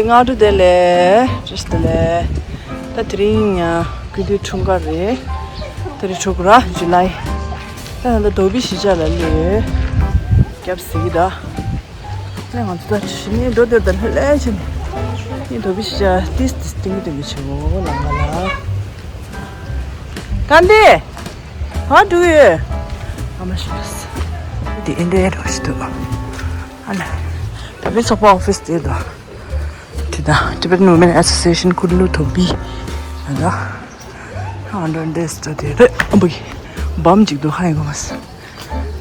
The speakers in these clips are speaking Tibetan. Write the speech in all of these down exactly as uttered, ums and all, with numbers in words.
སྔ་དྲོ་བདེ་ལེགས། བཀྲ་ཤིས་བདེ་ལེགས། ད་དེ་རིང་ཡང་སྐུ་དུས་འཁྲུངས་སྐར་རེད། ད་རེས་འཁྲུངས་སྐར་ཇུ་ལའི། ད་ད་རྡོ་སྦིས་གཞིས་ཆགས་ལ་སླེབས། རྒྱབ་གཟིགས་ད། ད་ང་ཚོ་ད་ཕྱི་ནས་འགྲོ་དེར་ད་ལྷོད་ལྷོད་བྱས་ནས་ནི་རྡོ་སྦིས་གཞིས་ཆགས་ཏིས་ཏིས་ཏིང་གི་ཏིང་གི་བྱེད་འོ་ལ་ང་ལ། ག་འདི། ཧ་འགྲོ་ཡོད། ཨ་མ་ཤི་རེས། འདི་ཨིན་ཌི་ཡ་རོ་ཤི་འདུག་ཨ་ལ། བོད་པའི་ཚོགས་པ་ཨོ་ཕིས་དེ་དང་། དེ་དང་Tibetan Women Association ཁུ་ལུ་ཐོ་བི། ཨ་ད། ཨ་འདྲ་འདྲེས་ཏོ་དེ་རེད། ཨ་འབུ་ཡི། བམ་ཅིག་འདུག་ཧ་ཡི་གོ་མ་སི།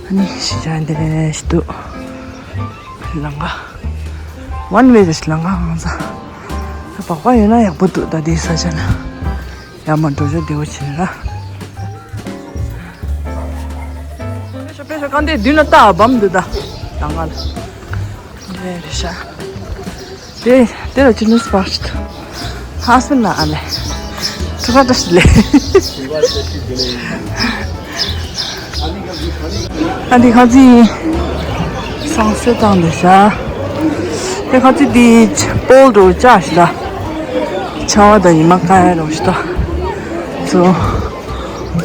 ཨ་ནི་གཞིས་ཆགས་འདི་རེད་ཤི་འདུག་ལམ་ཁ། ཝན་ཝེ་རེད་ཤི་ལམ་ཁ་ཧང་སང་། ད་སྦག་སྦག་ཡོད་ན་ཡག་པོ་འདུག་ད་དེའི་ས་ཆ་ན། ཡར་མར་འགྲོ་ཆོག་བདེ་བོ་བྱེད་ར། པེ་ཤ་པེ་ཤ་གང་དེ་མདུན་ལ་ལྟ་བམ་འདུག་ད། ད་ང་ལ། འདི་རེད་ཤག་དེ་དེ་ལ་ཅི་ནས་སྤར་ཤི་ཐུ། ཧ་སི་ན་ཨ་ལེ། ཐུ་ཁ་ཏ་ཤི་ལེ། ཨ་འདི་ཁ་ཅི། སང་སེ་བཏང་འདི་ཤག་དེ་ཁ་ཅི་དེ་པོལ་དུ་བཅའ་ཤི་ད། ཆར་པ་དང་ཉི་མ་ཀ་ཡ་རོ་ཤི་ད། ཚོ།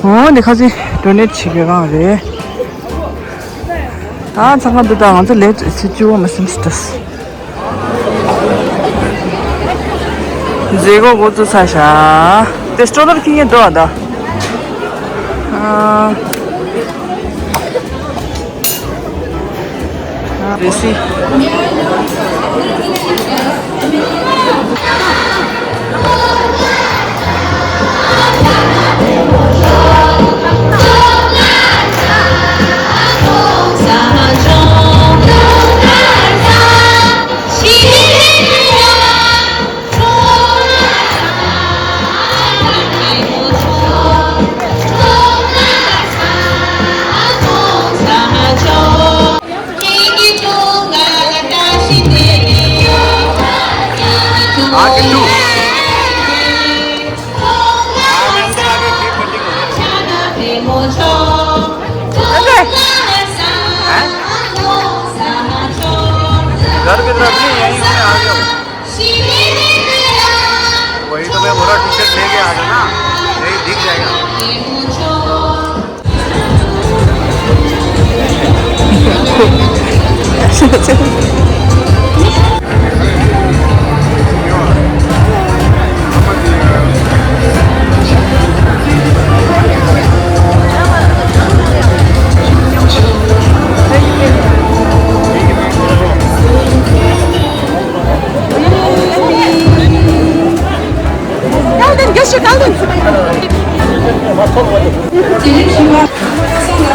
འོ་འདི་ཁ་ཅི་ཌོ་ནེཊ་བྱེད་དགོས་རང་རེད། ད་ཚང་མ་འདི་ད་ང་ཚོ་ལས་ཚེ་བཅུ་བ་མ་སེམས་སི་ཏོས། མཛད་སྒོ་འགོ་བཙུགས་ཚར་ཤག་དེ་སྤྲོ་ལར་ཁྱི་ངན་འདུག་ཨ་ད། ཨ། ཨ། རེ་སི། घर की तरफ नहीं, यहीं होने आ गया हूँ। वही तो मैं बोला, टी शर्ट लेके आ जाना, यही दिख जाएगा।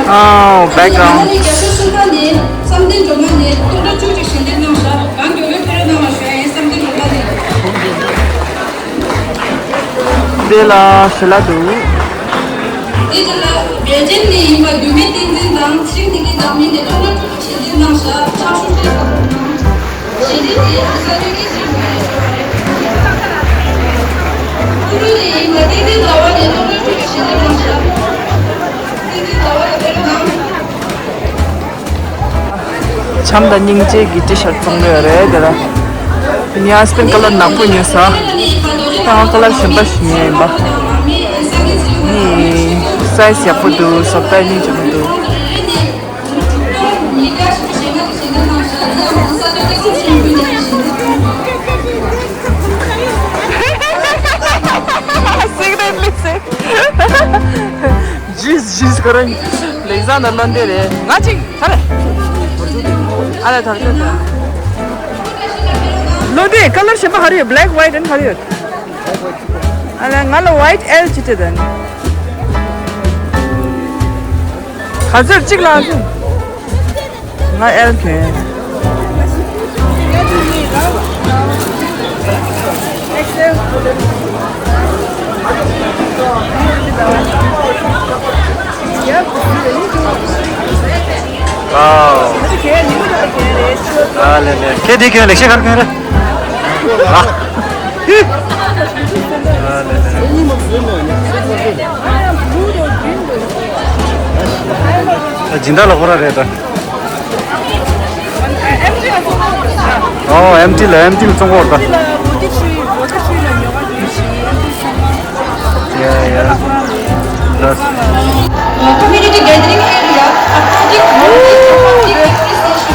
Oh, background. འདི་ལ་ཞི་ལ་འདུག་འདི་ལ་བེལ་ཇམ་ནས་ཡིན་པ་རྒྱུད་སྨད་བསྟན་འཛིན་དང་ཚེ་རིང་བདེ་སྐྱིད་ལགས་མི་འདི་སྟོང་ཕྲག་དྲུག་ཅུ་ཞལ་འདེབས་གནང་ཤག་ཕྱག་ཤུགས་ཆེ་ཞུ་གནང་། ཞལ་འདེབས་དེ་ས་ཆ་གི་ཞིག་མ་རེད། ཀུ་རུ་ནས་ཡིན་པ་བསྟན་འཛིན་ཟླ་བ་ནས་སྟོང་ཕྲག་དྲུག་ཅུ་ཞལ་འདེབས་གནང་ཤག་བསྟན་འཛིན་ཟླ་བ་ལ་དེ་རུ་གནང་། བྱམས་དང་སྙིང་རྗེ་གི་ཊི་ཤར་བཙོང་གི་ཡོད་རེད་དེ་ལ། ངའི་ཧ་སི་བྷེན་ཌི་ཀ་ལར་ནག་པོ་ཉོས་ས། ད་ང་ཀ་ལར་གཞན་པ་ཞིག་ཉོས་ཡིན་པ། ནི་སའི་ཛི་ཡག་པོ་འདུག་བཟོ་ལྟ་སྙིང་རྗེ་མོ་འདུག Secretly say. ཇིས་ཇིས་ཀ་ར་ལེགས་བཟང་དང་བློ་འདྲེ་རེད། ང་གཅིག་ཐར། ཨ་ལ་ཐར་ཐར། བློ་འདྲེ་ཀ་ལར་གཞན་པ་ག་རེ་ཡོད། Black, white and ག་རེ་ཡོད། ཨ་ལ་ང་ལ་white L གཅིག་སྤྲད་དང་། ག་ཚོད་གཅིག་ལ་ཨ་ཚོད། ང་ཨེལ་གྱོན། ཨ་ལེ་ལེ། ཁྱེད་འདི་གྱོན་ལེགས་བཤད་གར་གྱོན་རེད། ཨ་ལེ་ལེ། ཨ། སྦྱིན་བདག་ལ་ཧོ་ར་རེད་ད། ཨོ་ཨེམ་ཊི་ལ་ཨེམ་ཊི་ལ་བཙོང་གོ་ར་ད། Yeah, yeah. That's Community gathering area, according to the station.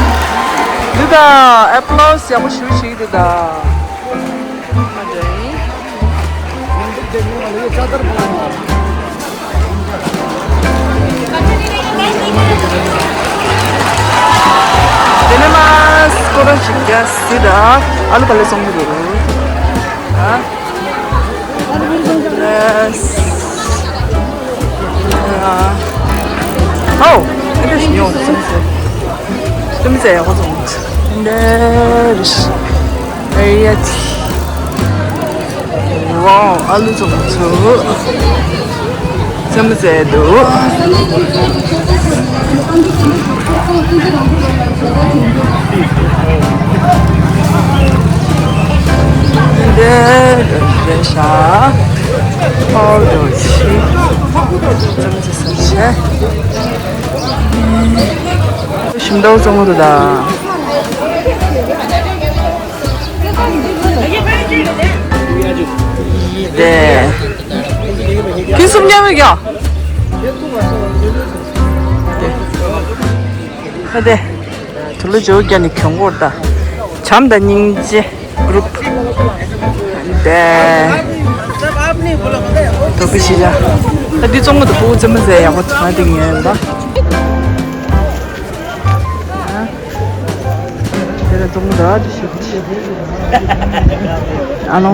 འདི་ད་ཨེ་པི་ལོ་སི་ཡག་པོ་ཞུ་ཞིག་འདི་ད། དེ་ནས་མ་སྐོར་ར་ཞིག་རྒྱག་སྲིད་ད། ཨ་ལུ་ག་ལེ་སོང་གི་འདུག་ཨ། ཨོ། ཨེ་འདྲ་ཞིག་ཡོང་སོང་ཟེར། སེམས་ཟེར་ཡག་པོ་སོང་། འདི་འདྲ་རེད། ཨེ་ཡ་ཙི། ཝའོ། ཨ་ལུ་ཚོ་ཚོ་སེམས་ཟེར་འདུག་འདི་རེད་ཤག་ཨོ་རྡོ་ཆི། ཞིམ་མདོག་བཙོང་གི་འདུག་ད། དེ། ཁྱི་སུམ་རྒྱ་མི་རྒྱ། དེ། ཁ་དེ། དུ་ལུ་ཇོ་རྒྱ་ནི་གྱོང་གོར་ད། བྱམས་དང་སྙིང་རྗེ། གུ་རུབ། དེ། དོ་པི་ཤི་ལ། ད་འདི་བཙོང་གི་འདུག་ཕྲུ་གུ་རྩེད་མོ་རྩེ་ཡག་པོ་ཐང་འདི་ངན་ད། དེ་ལ་བཙོང་གི་འདུག་ཨ་ནོ།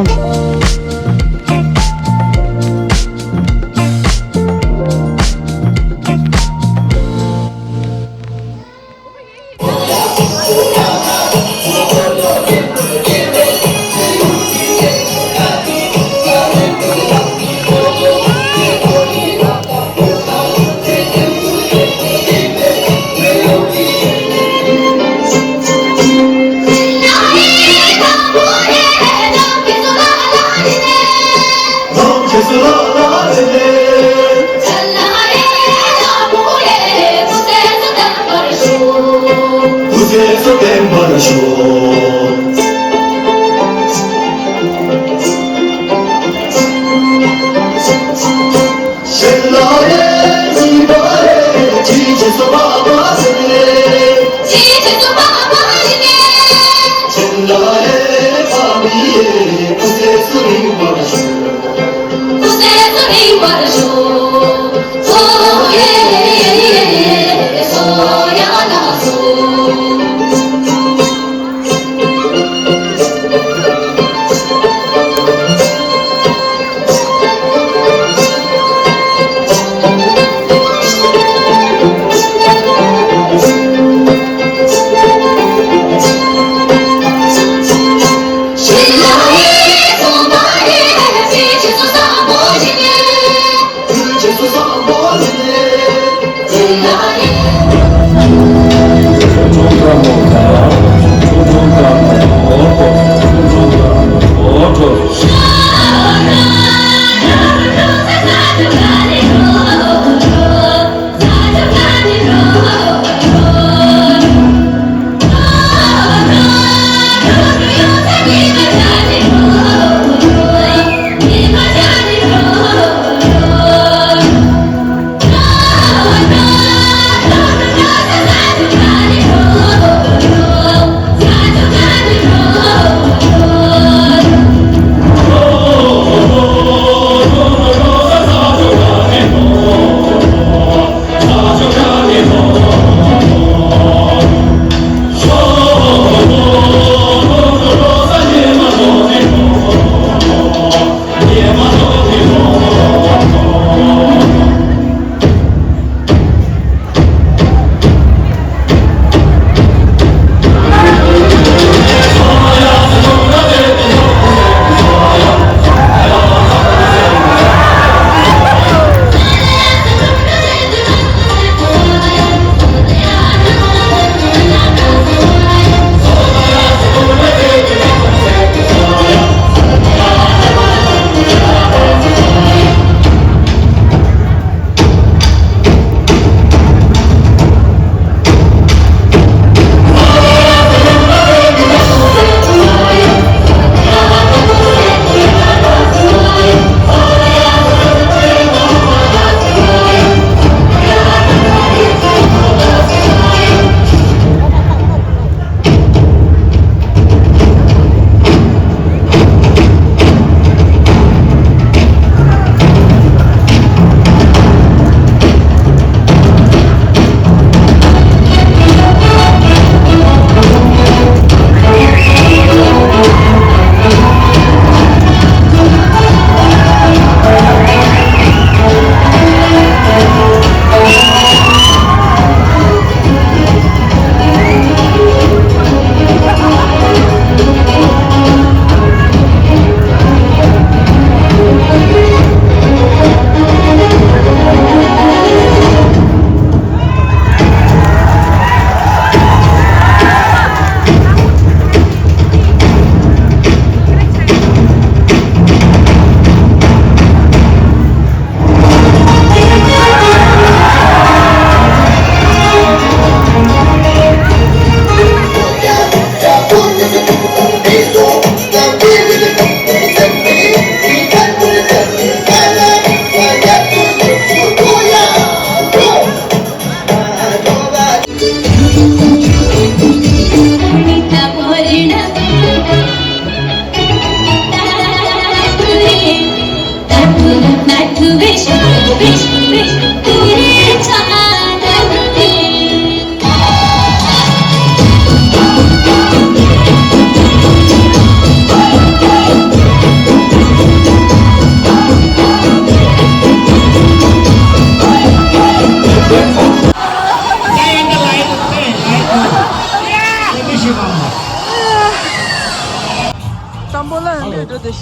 ལ་འདུག་འགྲོ་དེ།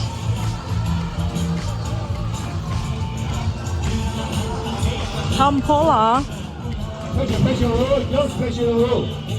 ཧམ་ཕོ་ལ། Special, special, your special role.